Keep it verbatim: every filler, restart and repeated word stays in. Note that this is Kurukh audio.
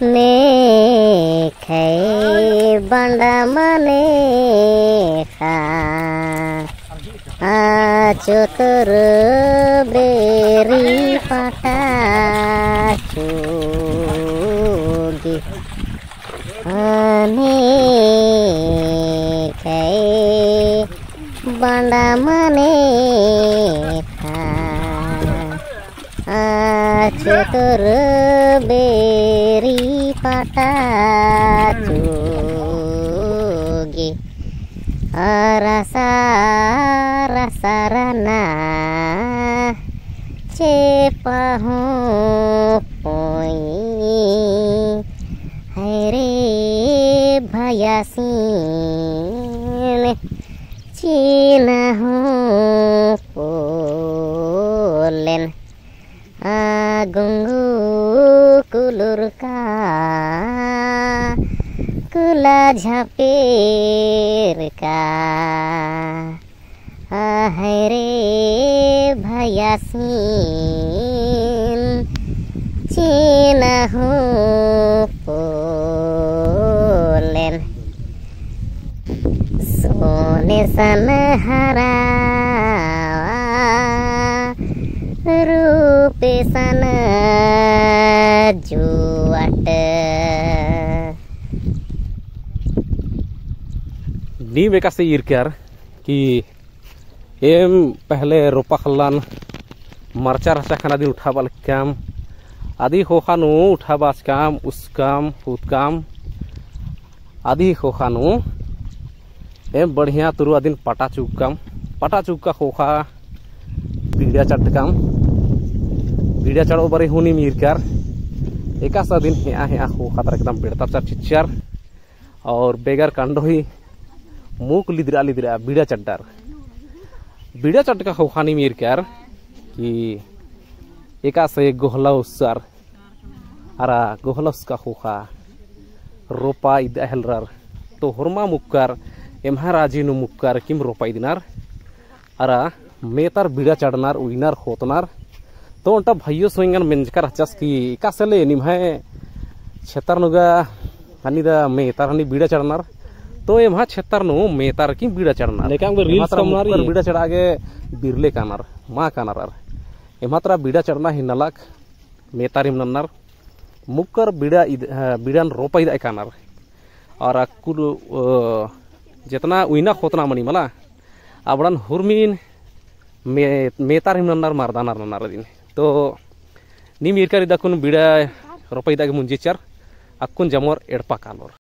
नेखय बंडा मने खा, आ चोतर बेरी पटा चुगी। आ नेखय बंडा मने खा, आ चोतर बेरी पटा चुगी। आ रसा रसा रना चेपा हूँ पोई, है रे भयासिन चिन्हूँ पोलेन। आ गुंगू कुलुर का, कुला झपेर का, आ है रे भयासिन चिन्हूँ पोलेन। सोने सन हरावा, रूपे सन जुअट। नीम एकासे ईरकर कि एम पहले रोपा ख़ल्लन मरचा रहचा ख़ने अदिन उठाबआ लक्कम, अदी ख़ोख़ा नू उठाबाचकम, उसकम, हुतकम, अदी ख़ोख़ा नू एम बढ़िया तुरु अदिन पटा चुगकम, पटा चुगका ख़ोख़ा बीड़ा चड्डकम, बीड़ा चड़ो बरे हूँ नीम ईरकर, एकासे अदिन हेआ हेआ ख़ोख़ा तरा एकदम बेड़ता चर चिच्चर। और बेगर कंडो ही मुक लिदरा लिदरा बीड़ा चड्डर। बीड़ा चड्डका ख़ोख़ा नीम ईरकर कि एकासे गोहला उस्सर, अरा गोहला उस्सका ख़ोख़ा रोपा इदआ हेलरर। तो होरमा मुक्कर, एम्है राजी नू मुक्कर किम रोपा इदनर। अरा मेतर बीड़ा चड़नर, उइनर, ख़ोतनर। तो ओन्टा भइयो सोइंगन मेंजकर रहचस कि एकासे ले निम्है क्षेत्र नू गा हनी दा मेतर हनी बीड़ा चड़नर। तो एम्है क्षेत्र नू मेतर की बीड़ा चड़नर। लेकिन गे reels एम्है तरा कमनर मुक्कर ही। बीड़ा चड़ा गे बिरले कानर, मा कानर अर। एम्है तरा बीड़ा चड़ना ही नलख मेतर हिम नन्नर। मुक्कर बीड़ा इद-, अ, बीड़ान रोपा इदआ कानर। अरा अक्कुन, अ, जेतना उइना ख़ोतना मनी मला, अबड़न हुरमिन मे-, मेतर हिम नन्नर मरदानर नन्नर अदिन। तो नीम ईरकर इदा अक्कुन बीड़ा रोपा इदआ गे मुंजेचर, अक्कुन जमोर एड़पा कालोर।